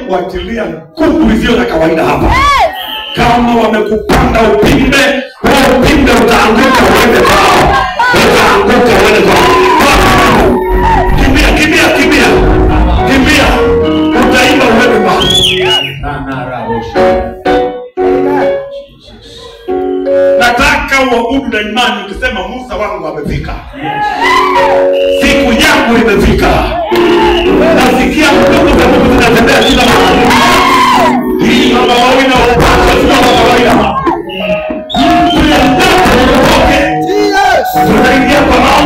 Mungu atilia nguvu isiyo na kawaida hapa. Kama wamekupanda upinde, wewe upinde utaanguka uende kwao. Utaanguka uende kwao. Kimbia, kimbia, kimbia. Kimbia. Utaimba uende kwao. Nataka uabudu na imani ukisema Musa wangu amefika. Siku yangu imefika. Nasikia nguvu za Mungu zinatembea kila mahali. Hii madhabahu ina upako sio wa kawaida. Mtu yeyote utoke. Tunaingia kwa maombi.